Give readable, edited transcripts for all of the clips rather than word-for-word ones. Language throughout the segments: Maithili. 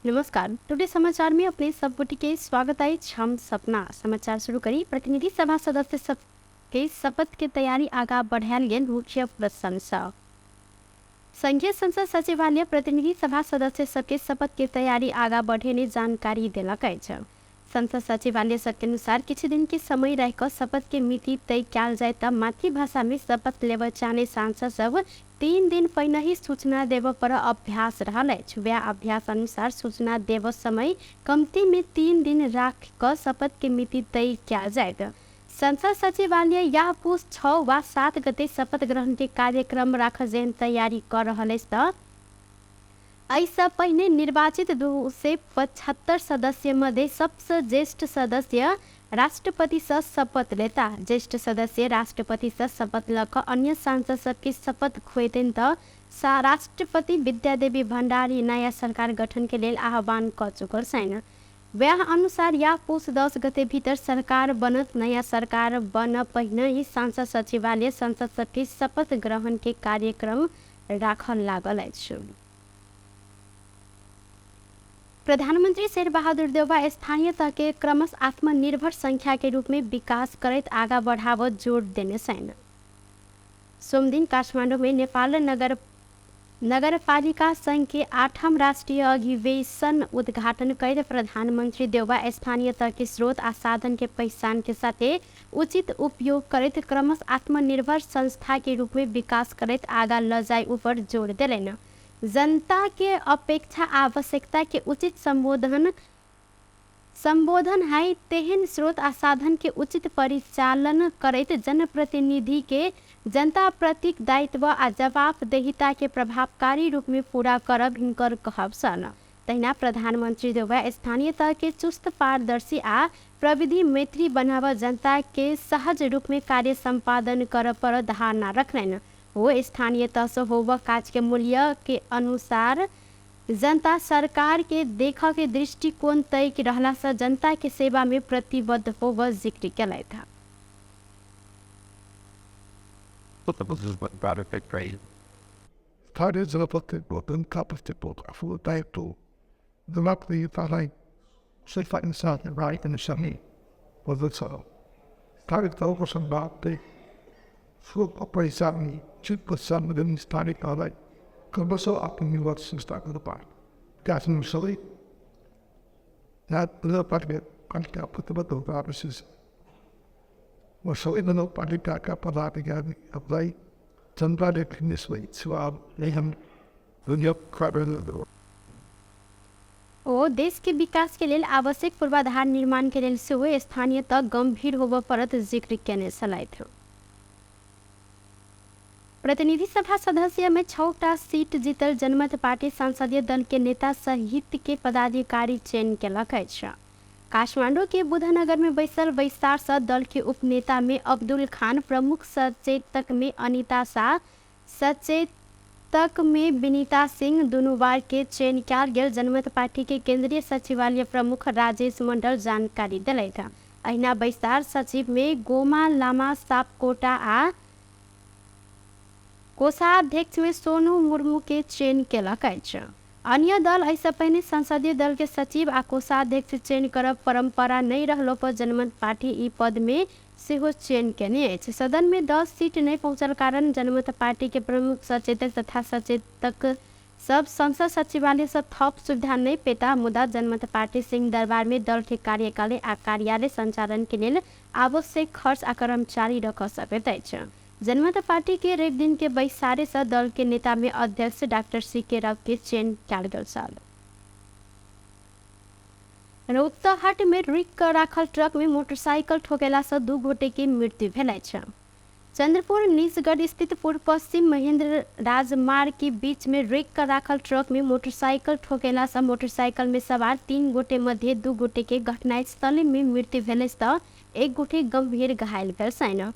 नमस्कार, टुडे समाचार में अपने सब गोटे के स्वागत अछि। हम सपना समाचार शुरू करी। प्रतिनिधि सभा सदस्य सब के शपथ के तैयारी आगा बढ़ायल गेल मुख्य प्रशंसा। संघीय संसद सचिवालय प्रतिनिधि सभा सदस्य सबके शपथ के तैयारी आगा बढ़ेने जानकारी देलक अछि। संसद सचिवालय सबके अनुसार किछु दिन के समय रह कऽ शपथ के मिति तय कयल जाय तऽ मातृभाषा में शपथ लेबऽ चाहने सांसद सब 3 दिन पहिने ही सूचना देबऽ पर अभ्यास रहल अछि। वएह अभ्यास अनुसार सूचना देबऽ समय कमती में 3 दिन राख कऽ शपथ के मिति तय कयल जायत। संसद सचिवालय यह पुस 6 वा 7 गते शपथ ग्रहण के कार्यक्रम राख जेहन तैयारी कऽ रहल अछि तऽ एहिसँ पहिने निर्वाचित 275 सदस्य मध्ये सबसँ ज्येष्ठ सदस्य राष्ट्रपतिसँ शपथ लेता। ज्येष्ठ सदस्य राष्ट्रपतिसँ शपथ लऽ कऽ अन्य सांसद सबके शपथ खुएतनि तऽ राष्ट्रपति विद्यादेवी भण्डारी नयाँ सरकार गठन के लेल आह्वान कऽ चुकल छनि। वएह अनुसार या पुस 10 गते भीतर सरकार बनत। नयाँ सरकार बन पहिने ही सांसद सचिवालय संसद सबके शपथ ग्रहण के कार्यक्रम राखल लागल अछि। प्रधानमंत्री शेरबहादुर देउवा स्थानीय तह के क्रमश आत्मनिर्भर संख्या के रूप में विकास करैत आगा बढ़ावत जोड़ देने छनि। सोमदिन काठमाडौँ में नेपाल नगरपालिका संघ के 8म राष्ट्रीय अधिवेशन उद्घाटन कर प्रधानमंत्री देउवा स्थानीय तह के स्रोत आ साधन के पहचान के साथे उचित उपयोग करैत क्रमश आत्मनिर्भर संस्था के रूप में विकास करैत आगा ल जाय ऊपर जोर देलनि। जनता के अपेक्षा आवश्यकता के उचित संबोधन है तेहन स्रोत आ साधन के उचित परिचालन करैत जनप्रतिनिधि के जनता प्रतिक दायित्व आ जवाबदेहिता के प्रभावकारी रूप में पूरा करब हिनकर कहब छल। तहिना प्रधानमंत्री देउवा स्थानीय तह के चुस्त, पारदर्शी आ प्रविधि मैत्री बनाव जनता के सहज रूप में कार्य सम्पादन कर पर धारणा रखलनि। हो स्थानीय तह से होब काज के मूल्य के अनुसार जनता सरकार के देख के दृष्टिकोण तय रहला से जनता के सेवा में प्रतिबद्ध होब जिक्र केलथि। ओ देश के विकास के लेल आवश्यक पूर्वाधार निर्माण के लेल सेहो स्थानीय तह गंभीर होबऽ पड़त जिक्र केने छलथि। प्रतिनिधि सभा सदस्य में 6टा सीट जीतल जनमत पार्टी संसदीय दल के नेता सहित के पदाधिकारी चयन केलक अछि। काठमांडू के बुधनगर में बैसल बैसार से दल के उपनेता में अब्दुल खान, प्रमुख सचेतक में अनिता शाह, सचेतक में विनीता सिंह दुनू बार के चयन कयल गेल जनमत पार्टी के केंद्रीय सचिवालय प्रमुख राजेश मंडल जानकारी देलथि। अहिना बैसार सचिव में गोमा लामा सापकोटा आ कोषाध्यक्ष में सोनू मुर्मू के चयन केलक अछि। अन्य दल एहिसँ पहिने संसदीय दल के सचिव आ कोषाध्यक्ष चयन करब परंपरा नहि रहलो पर जनमत पार्टी ई पद में सेहो चयन केने अछि। सदन में 10 सीट नहि पहुंचल कारण जनमत पार्टी के प्रमुख सचेतक तथा सचेतक सब संसद सचिवालय से थप सुविधा नहि पेता, मुदा जनमत पार्टी सिंह दरबार में दल के कार्यकाल आ कार्यालय संचालन के लेल आवश्यक खर्च आ कर्मचारी रख सकैत अछि। जनमत पार्टी के रवि दिन के बैसारे से दल के नेता में अध्यक्ष डॉक्टर सी के राव के चयन कयल गेल छल। रौतहट में रुकि कऽ राखल ट्रक में मोटरसाइकिल ठोकेला से 2 गोटे के मृत्यु भेल अछि। चंद्रपुर निजगढ़ स्थित पूर्व पश्चिम महेंद्र राजमार्ग के बीच में रुकि कऽ राखल ट्रक में मोटरसाइकिल ठोकेला से मोटरसाइकिल में सवार 3 गोटे मध्य 2 गोटे के घटनास्थल में मृत्यु भेल अछि तऽ 1 गोटे गंभीर घायल भेल छनि।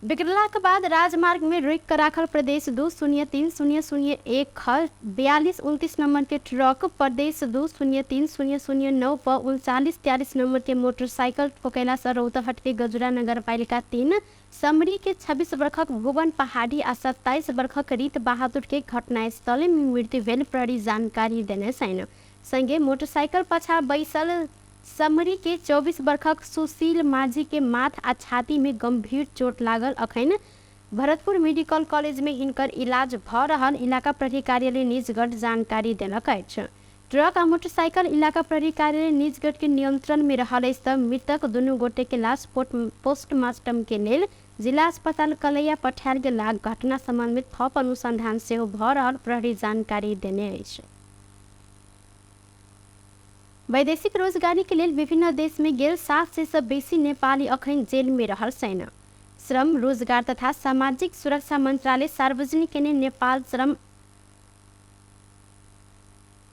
बिगड़लाक बाद राजमार्ग में रुकि कऽ राखल प्रदेश 2 0 3 0 0 1 ख 42 29 नंबर के ट्रक प्रदेश 2 0 3 0 0 9 प 39 43 नंबर के मोटरसाइकिल ठोकेला से रौतहट के गजुरा नगरपालिका 3 समरी के 26 बरखक भुवन पहाड़ी आ 27 बरखक रीत बहादुर के घटनास्थल में मृत्यु भेल प्रहरी जानकारी देने छनि। संगे मोटरसाइकिल पछा बैसल समरी के 24 वर्षक सुशील माझी के माथ आ छाती में गंभीर चोट लागल। अखन भरतपुर मेडिकल कॉलेज में हिनकर इलाज भ रहल इलाका प्रहरी कार्यालय निजगढ़ जानकारी देलक अछि। ट्रक आ मोटरसाइकिल इलाका प्रहरी कार्यालय निजगढ़ के नियंत्रण में रहल अछि त मृतक दुनू गोटे के लाश पोस्टमार्टम के लेल जिला अस्पताल कलैया पठायल गेल। घटना संबंध में थप अनुसंधान सेहो भ रहल प्रहरी जानकारी देने अछि। वैदेशिक रोजगारी के लेल विभिन्न देश में गेल 700 से बेसी नेपाली अखन जेल में रहल छैन। श्रम रोजगार तथा सामाजिक सुरक्षा मन्त्रालय सार्वजनिक केने नेपाल श्रम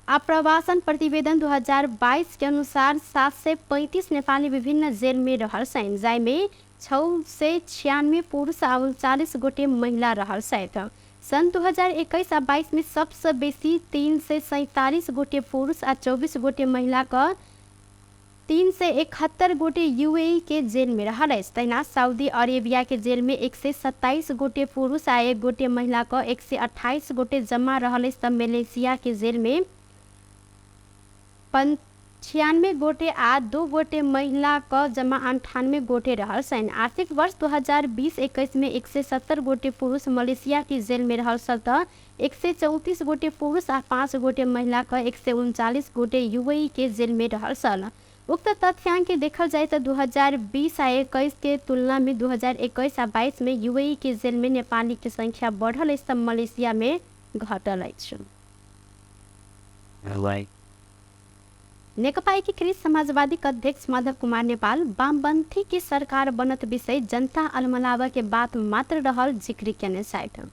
आप्रवासन प्रतिवेदन 2022 के अनुसार 735 नेपाली विभिन्न जेल में रहल छैन, जाहिमे 696 पुरुष आ 39 गोटे महिला रहल छथि। सन् 2021 आ 22 में सबसँ बेसी 347 गोटे पुरुष आ 24 गोटे महिला क 371 गोटे यूएई के जेल में रहल अछि। तहिना सऊदी अरेबिया के जेल में 127 गोटे पुरुष आ 1 गोटे महिला क 128 गोटे जम्मा रहल अछि। त मलेशिया के जेल में 96 गोटे आ 2 गोटे महिला क जम्मा 98 गोटे रहल छनि। आर्थिक वर्ष 2020-21 में 170 गोटे पुरुष मलेशिया के जेल में रहल छल त 134 गोटे पुरुष आ 5 गोटे महिला क 139 गोटे यूएई के जेल में रहल छल। उक्त तथ्यांक के देखल जाय त 2020 आ 21 के तुलना में 2021 आ 22 में यूएई के जेल में नेपाली के संख्या बढ़ल अछि त मलेशिया में घटल अछि। नेकपा एकीकृत समाजवादी अध्यक्ष माधव कुमार नेपाल वामपंथी के सरकार बनत विषय जनता अलमलावा के बात मात्र रहल जिक्र केने छथि।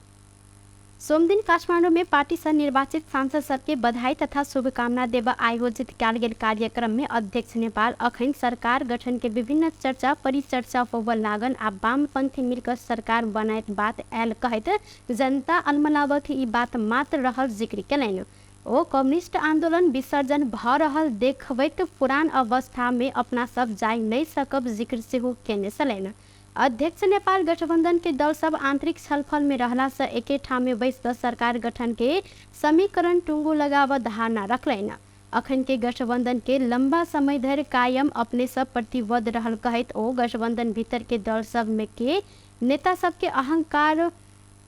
सोमदिन काठमाडौँ में पार्टी से निर्वाचित सांसद सबके बधाई तथा शुभकामना देव आयोजित कयल गेल कार्यक्रम में अध्यक्ष नेपाल अखन सरकार गठन के विभिन्न चर्चा परिचर्चा होबय लागल आ वामपंथी मिलकर सरकार बनायत बात आयल कहैत जनता अलमलावा के ई बात मात्र रहल जिक्र केलनि। ओ कम्युनिस्ट आंदोलन विसर्जन भ रहल देखबैत पुरान अवस्था में अपना सब जाय नहीं सकब जिक्र सेहो केने छलनि। अध्यक्ष नेपाल गठबंधन के दल सब आंतरिक छलफल में रहला से एके ठाम में बैस क सरकार गठन के समीकरण टुंगो लगाव धारणा रखलनि। अखन के गठबंधन के लंबा समय धरि कायम अपने सब प्रतिबद्ध रहल कहैत ओ गठबंधन भीतर के दल सब में के नेता सबके अहंकार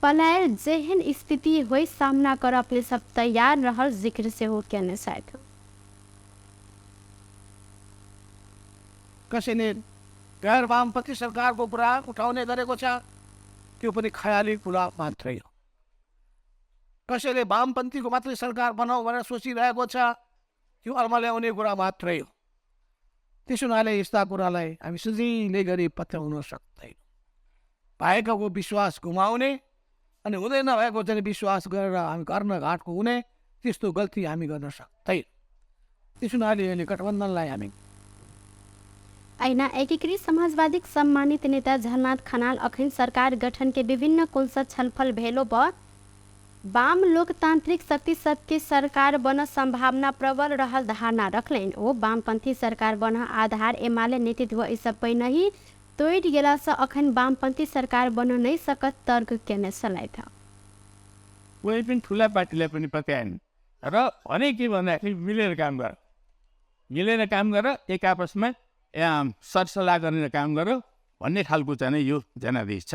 पलायल जेहन स्थिति होई सामना कर अपने सब तैयार रहल जिक्र सेहो केने छथि। कसैले गैर वामपन्थी सरकारको कुरा उठाउने गरेको छ त्यो पनि खयाली कुरा मात्रै हो। कसैले वामपन्थीको मात्रै सरकार बनाऊ भनेर सोचिरहेको छ त्यो अल्मल्याउने कुरा मात्रै हो। त्यसो हुनाले यस्ता कुरालाई हामी सजिलै गरी पत्याउन सक्दैनौँ। भएकाको विश्वास गुमाउने अनि हुँदै नभएको चाहिँ विश्वास गरेर हामी गर्न घाटको हुने त्यस्तो गल्ती हामी गर्न सक्दैनौँ। त्यसो हुनाले अहिले गठबन्धनलाई हामी ऐना एकीकृत समाजवादी सम्मानित नेता झलनाथ खनाल अखन सरकार गठन के विभिन्न कोण से छलफल भेलो पर वाम लोकतांत्रिक शक्ति सबके सरकार बन संभावना प्रबल रहल धारणा रखलनि। ओ वामपंथी सरकार बन आधार एमाले नेतृत्व ई सब पहिने ही तोड़ि गेला से अखन वामपंथी सरकार बन नहीं सकत तर्क केने छलथि। कुनै पनि ठुला पार्टीलाई पनि पत्याएन र भने के भन्दाखेरि मिलेर काम गर, मिलेर काम गर, एक आपसमा सरसल्लाह गरेर काम गर भन्ने खालको चाहिँ यो जनादेश छ।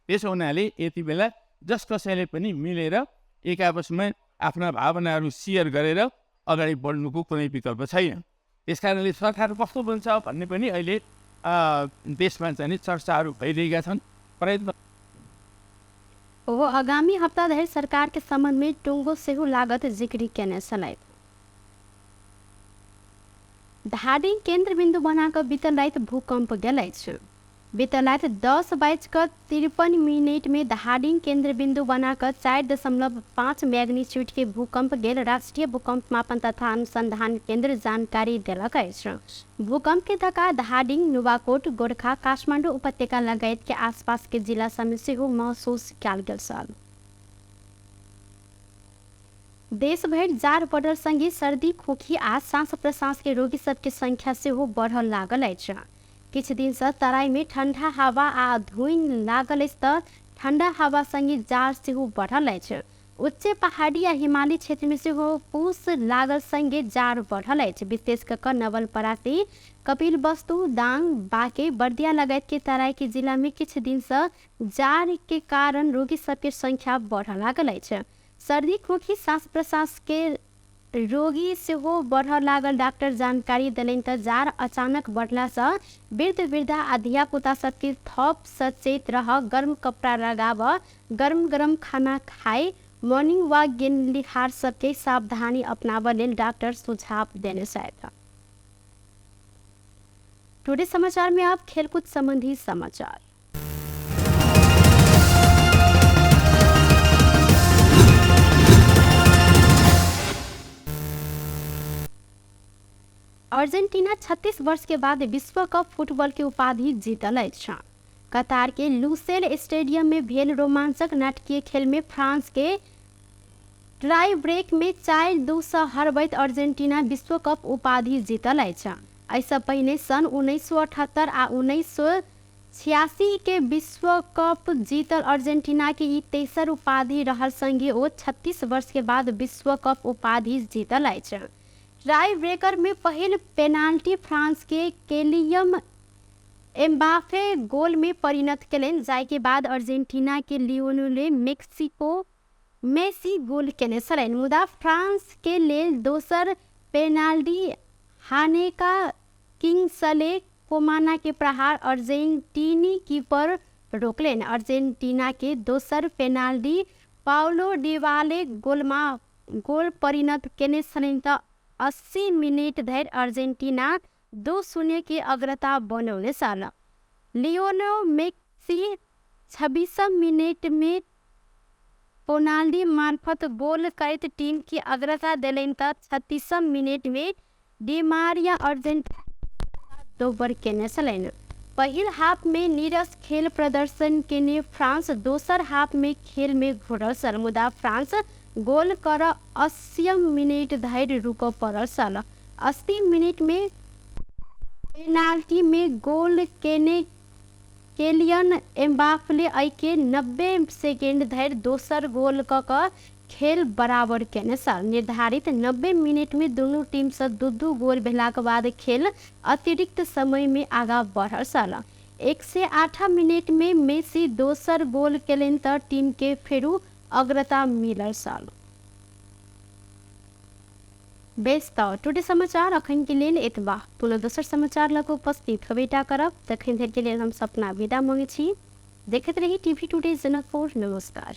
त्यसो हुनाले यति बेला जस कसैले पनि मिलेर एक आपसमा आफ्ना भावनाहरू सेयर गरेर अगाडि बढ्नुको कुनै विकल्प छैन। त्यस कारणले सरकार कस्तो बन्छ भन्ने पनि अहिले देशमा चाहिँ चर्चाहरू भइरहेका छन्। प्रयत्न ओ आगामी हप्ता धरि सरकार के संबंध में टुंगो सेहो लागत जिक्र केने छलथि। धादिङ केन्द्रबिन्दु बनाकर बीतल राति भूकम्प गेल अछि। बीतल राति 10:53 में धादिङ केन्द्रबिन्दु बनाकर 4.5 मैग्नीट्यूड के भूकम्प गेल राष्ट्रिय भूकम्प मापन तथा अनुसंधान केन्द्र जानकारी देलक अछि। भूकम्प के धक्का धादिङ, नुवाकोट, गोरखा, काठमाडौँ उपत्यका लगायत के आसपास के जिला सब सेहो महसूस कयल गेल छल। देशभरि जाड़ बढ़ल संगे सर्दी, खोखी आ श्वास प्रश्वास के रोगी सबके संख्या सेहो बढ़ल लागल अछि। किछु दिन से तराई में ठंडा हवा आ धुइन लागल अछि त ठंडा हवा संगे जाड़ सेहो बढ़ल अछि। उच्च पहाड़ी आ हिमाली क्षेत्र में सेहो पूस लागल संगे जाड़ बढ़ल अछि। विशेष कऽ कऽ नवलपरासी, कपिलवस्तु, दाङ, बाँके, बर्दिया लगायत के तराई के जिला में किछु दिन से जाड़ के कारण रोगी सबके संख्या बढ़ऽ लागल अछि। सर्दी, खोखी, श्वास प्रश्वास के रोगी सेहो बढ़ऽ लागल डॉक्टर जानकारी देलनि। तऽ जाड़ अचानक बढ़लासँ वृद्ध वृद्धा आ धियापुता सबके थप सचेत रह, गर्म कपड़ा लगाब, गर्म गर्म खाना खाए, मॉर्निंग वॉक गेनिहार सबके सावधानी अपनाबऽ लेल डॉक्टर सुझाव देने छथि। टुडे समाचार में आप खेलकूद संबंधी समाचार। अर्जेंटीना 36 वर्ष के बाद विश्व कप फुटबॉल के उपाधि जीतल अछि। कतार के लुसेल स्टेडियम में भेल रोमांचक नाटकीय खेल में फ्रांस के ट्राई ब्रेक में 4-2 सँ हरबैत अर्जेंटीना विश्व कप उपाधि जीतल अछि। एहिसँ पहिने सन् 1978 आ 1986 के विश्व कप जीतल अर्जेंटीना के ई तेसर उपाधि रहल संगे ओ 36 वर्ष के बाद विश्व कप उपाधि जीतल अछि। ट्राई ब्रेकर में पहिल पेनाल्टी फ्रांस के केलियम एम्बाफे गोल में परिणत केलनि, जाहिके बाद अर्जेंटीना के लियोनेल मेसी गोल केने छलनि। मुदा फ्रांस के लेल दोसर पेनाल्टी हानेका किंगसले कोमाना के प्रहार अर्जेंटीनी कीपर रोकलनि। अर्जेंटीना के दोसर पेनाल्टी पाउलो डिबाले गोलमा गोल परिणत केने छलनि। तऽ 80 मिनट धरि अर्जेंटीना 2-0 के अग्रता बनौने छल। लियोनेल मेसी 26 मिनट में पेनाल्टी मार्फत गोल करैत टीम के अग्रता देलनि। तऽ 36 मिनट में डिमारिया अर्जेंटीना दोबर केने छलनि। पहिल हाफ में नीरस खेल प्रदर्शन केने फ्रांस दोसर हाफ में खेल में घुरल छल, मुदा फ्रांस गोल कर 80 मिनट धरि रुकऽ पड़ल छल। 80 मिनट में पेनाल्टी में गोल केने केलियन एम्बाप्पे एहिके 90 सेकेंड धरि दोसर गोल कऽ कऽ खेल बराबर केने छल। निर्धारित 90 मिनट में दुनू टीम सँ 2-2 गोल भेलाक बाद खेल अतिरिक्त समय में आगाँ बढ़ल छल। 108 मिनट में मेसी दोसर गोल केलनि तऽ टीम के फेरू अग्रता मिलल छल। बेस, तऽ टुडे समाचार अखन के लेल एतबा। पुनः दोसर समाचार लऽ कऽ उपस्थित होबेटा करब, तखन धरि के लेल हम सपना विदा मांगै छी। देखैत रही टीवी टुडे जनकपुर। नमस्कार।